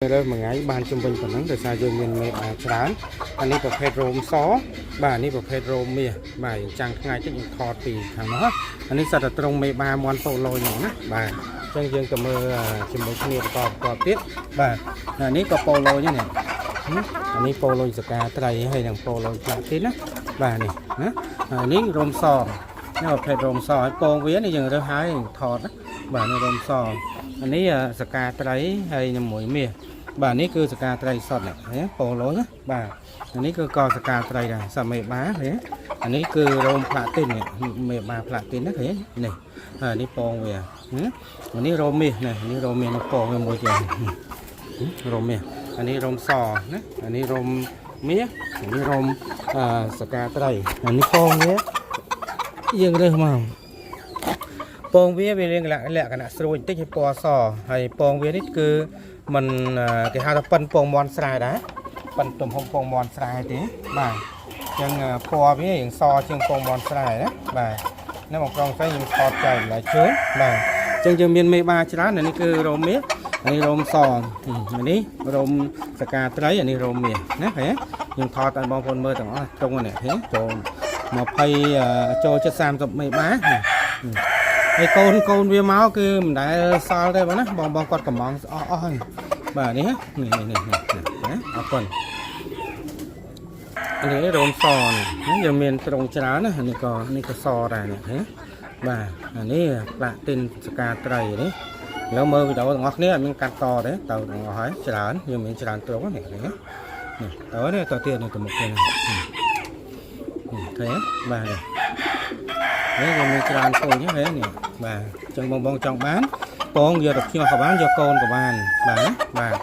រើសមួយថ្ងៃបានជំវិញប៉ុណ្ណឹងដោយសារយើងមានមេបាច្រើនអានេះប្រភេទរោមសបាទនេះប្រភេទរោមមាសបាទយើងចាំងថ្ងៃតិចយើងថតពីខាងនោះអានេះសត្វតែត្រង់មេបាមន់ប៉ូឡូញហ្នឹងណាបាទអញ្ចឹងយើងក៏មើលជាមួយគ្នាបន្តបន្តទៀតបាទអានេះក៏ប៉ូឡូញនេះអានេះប៉ូឡូញសកាត្រីហើយនិងប៉ូឡូញផ្លាទីនណាបាទនេះណាអានេះរោមសនេះប្រភេទរោមសហើយពងវានេះយើងរើសហើយថតណាបាទនេះរោមសអានេះសកាត្រីហើយនឹងមួយមាសបាទនេះគឺសកាត្រីសុតនេះប៉ូឡូញណាបាទអានេះគឺកសកាត្រីដែរសាមេបាឃើញអានេះគឺរោមផ្លាទីននេះមេបាផ្លាទីនណាឃើញនេះហើយនេះពងវាអានេះរោមមាសនេះនេះរោមមាសនោះពងវាមួយទៀតរោមមាសអានេះរោមសណាអានេះរោមមាសអានេះរោមសកាត្រីអានេះពងវាយើងរើសមកពងវាវារៀងលក្ខណៈស្រួយបន្តិចហើយពណ៌សហើយពងវានេះគឺมันគេហៅថាប៉ិនពងមន់ស្រែដែរប៉ិនទំហំពងមន់ស្រែទេបាទអញ្ចឹងពណ៌វារៀងសជាងពងមន់ស្រែណាបាទណាបងប្រុសស្រីខ្ញុំថតចែកម្លែកជូនបាទអញ្ចឹងយើងមានមេបាច្រើននេះគឺរោមមាសអានេះរោមសអានេះរោមសកាត្រីអានេះរោមមាសណាឃើញខ្ញុំថតឲ្យបងប្អូនមើលទាំងអស់ត្រង់នេះឃើញចូល20ចូលចិត្ត30មេបាណាហើយកូនកូនវាមកគឺមិនដែលសល់ទេបងណាបងបងគាត់កំងអស់អស់ហើយបាទនេះនេះនេះនេះណាអរគុណនេះរោមសនេះយើងមានត្រង់ច្រើនណានេះក៏នេះក៏សដែរនេះណាបាទអានេះផ្លាទីនសកាត្រីនេះឥឡូវមើលវីដេអូទាំងអស់គ្នាអត់មានកាត់តទេទៅទាំងអស់ហើយច្រើនយើងមានច្រើនត្រង់នេះនេះនេះទៅនេះទៅទៀតនៅទៅមុខទៀតនេះឃើញបាទនេះនេះយើងមានច្រើនពូជហ្នឹងនេះបាទអញ្ចឹងបងបងចង់បានពងយកទៅភ្ញាស់ក៏បានយកកូនក៏បានបាទណាបាទ។